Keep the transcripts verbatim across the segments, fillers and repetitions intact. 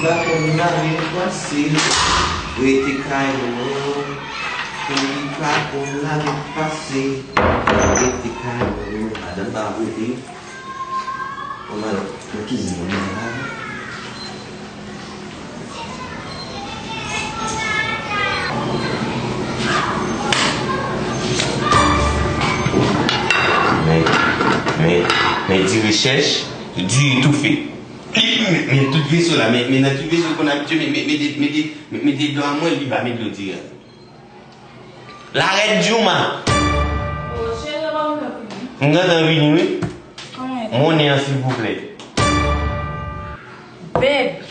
Pa konn lari pase, rete kay mwen. Li pa konn lari pase, rete kay mwen. Madanm pa vle. Bon, madanm, nan kizin mwen la. Men, men, men di rechèch, di etoufe. Men, men tout veso la, men, men nan ki veso l konn abitye, men, men, mete, mete, men, mete dlo a mwen, li pa met dlo dirèk. Larèt Jouma. M gentan vini, wi. Monnen an, silvouplè. Beb.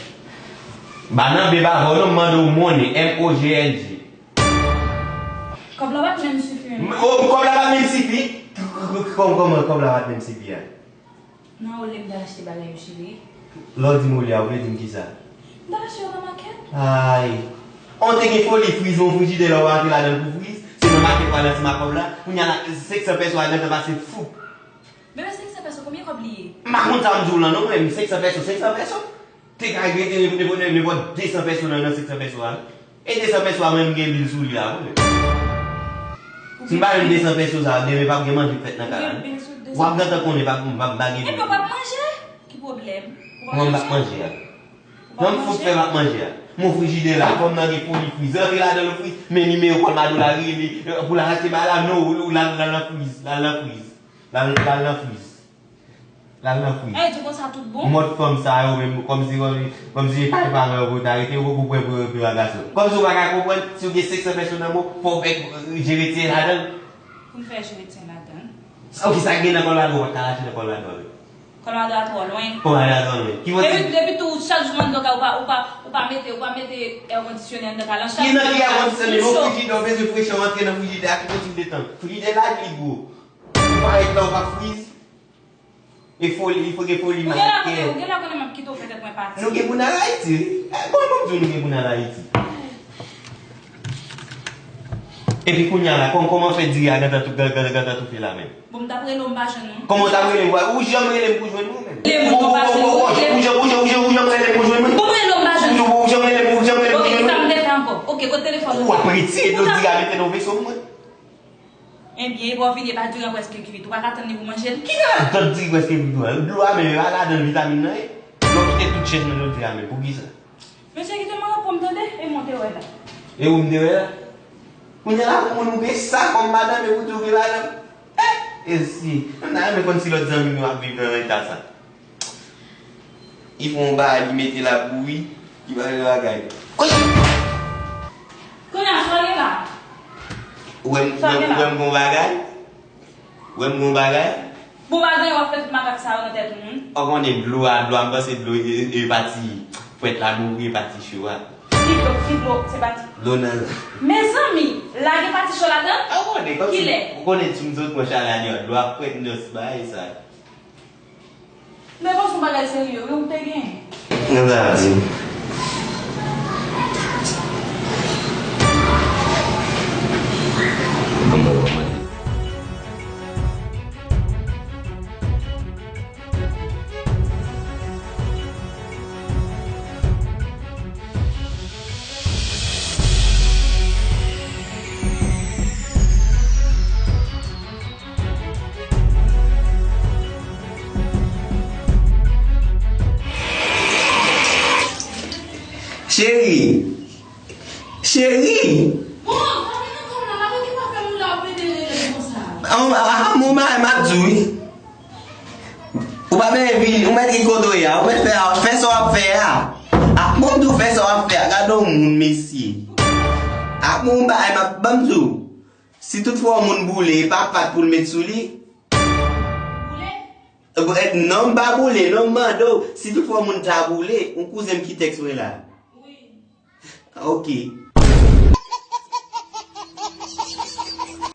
Ba nan beb avè w non, m mande w monnen, M O G N G. Kòb la pa t menm sifi, non? Kòb la pa t menm sifi? Kòman, kòman kòb la pa t menm sifi a? Nan olye m t al achte bagay yo, cheri. Lè w di m olye a, ou vle di m kisa? M t al achte yo nan makèt. Ay. An te gen foli friz, yon frijidè la, w antre ladan l pou friz. Se nan makèt w al nan ti makòb la. Kounye a la, senk san pèso a gentan pase fou. Bebe, senk san pèso, konbyen kòb li ye? M pa konn sa m di w lan non, men senk san pèso, senk san pèso. Te ka rete nenpòt, nenpòt de san pèso nan, nan senk san pèso a. E de san pèso a, mwen, m gen bil sou li a, wi. Si m pa jwenn de san pèso sa, demen p ap gen manje k fèt nan kay la, non. W ap gentan konnen, p ap, m p ap, m pa gen bil. Epi w p ap manje? Ki pwoblèm? Ou p ap manje? Mwen, m p ap manje a. Ou p ap manje? Mwen, m fout fè m ap manje a. Mon frijidè la, fanm nan gen foli friz. Rantre ladan l friz, men nimewo kòlmado la, rele, pou l al achte bagay la, non, ou, ou, l al, l al nan friz, l al nan friz. L al, l al nan friz. L al nan friz. Ey, di konsa tout bon? Mòd fanm sa yo menm, kòmsi, kòmsi, kòmsi e pa paran yo pou ta rete, yo poko pran pou, pou yon gason. Kòmsi w pa ka konprann, si w gen senk san pèso nan men w, fò w fè jere tyen ladan l. Pou m fè jere tyen ladan l? Sa, ok, sa gen nan kòlmado, w pa ka rache nan kòlmado a menm. Kòlmado a twò lwen. Kòlmado a twò lwen. Ki mwen... Epi, epi tou, chak jou m anndan kay, ou pa, ou pa, ou pa mete, ou pa mete èkondisyonè anndan kay lan. Ki nan ki èkondisyonè? Yon frijidè, w bezwen frechè, w antre nan frijidè a, ki kontinye detan. Frijidè laj li gwo. Ou pa ret la, ou pa friz. E foli, li fo gen foli mankè. Ou gen la konnen, ou gen la konnen m ap kite w fè tèt mwen pati. Nou gen pou n al Ayiti, wi. Eh, bon, bon, di w nou gen pou n al Ayiti. Epi kounye a la, kòm, kòman fè diri a gentan tou, gentan, gentan toufe la menm? Bon, m t ap rele w, m pa jwenn ou. Kòman w t ap rele m? Ou janm rele m pou jwenn mwen menm? Rele m, ou pa jwenn mwen. Ou janm, ou janm, ou janm, ou janm rele m pou jwenn mwen? Bon, m rele w, m pa jwenn ou. Ou janm rele m, ou janm rele m pou jwenn mwen? Ok, kisa m te fè ankò? Ok, kote telefòn ou? Ou ap retire dlo diri a mete nan veso mwen. Ebyen, epi w vini, epa diri an prèske kwit. Ou pa ka tann li pou manje l? Ki sa, tann diri prèske kwit la? Dlo a menm, e pa ladan l vitamin nan ye? Dlo kite tout chèch nan dlo diri a menm, poukisa? Mesye, kite m al repon m tande, e mwen te wè la. E ou m te wè la? Kounye a la, pou moun ou gen sa kòm madanm, e pou di w gen madanm. Eh! Esi, m ta renmen konn si lòt zanmi nou ap viv nan eta sa. Li fè yon bagay, li mete lapouri, li pa fè bagay. Kounye a, sa w gen la? Ou wè m, ou wè m, ou wè m gon bagay? Ou wè m gon bagay? Bon, pa gen, w ap fè tout makak sa yo nan tèt moun. Ou konnen dlo a, dlo a, m panse dlo e, e, e pati fwèt la mouri, e pati cho a. Ki dlo, ki dlo, se pati. Dlo nan... Mezanmi, lage pati cho ladan? A, ou konnen, kòmsi, kilè? Ou konnen si m sot pran chalè a deyò, dlo ap fwèt nan bagay sa. Men bon, se yon bagay serye, wi, ou te gen. Nan sa di. Cheri! Cheri! Bon, sa vin nan kò m la, pa gen pa fè moun la ap rele rele konsa. An, an, an, mon bagay m ap di w wi. Ou pa bezwen vini, ou mèt ret kote w ye a, ou mèt fè, fè sa w ap fè a. A, bon, m di w fè sa w ap fè a, gade yon moun, mesye. A, bon, m bagay m ap, ban m di w. Si toutfwa yon moun boule, e pa pat pou l met sou li. Boule? E, bon, e, non, m pa boule, non, m mande w. Si toutfwa yon moun ta boule, yon kouzen m ki tèks mwen la. Wi. Ok.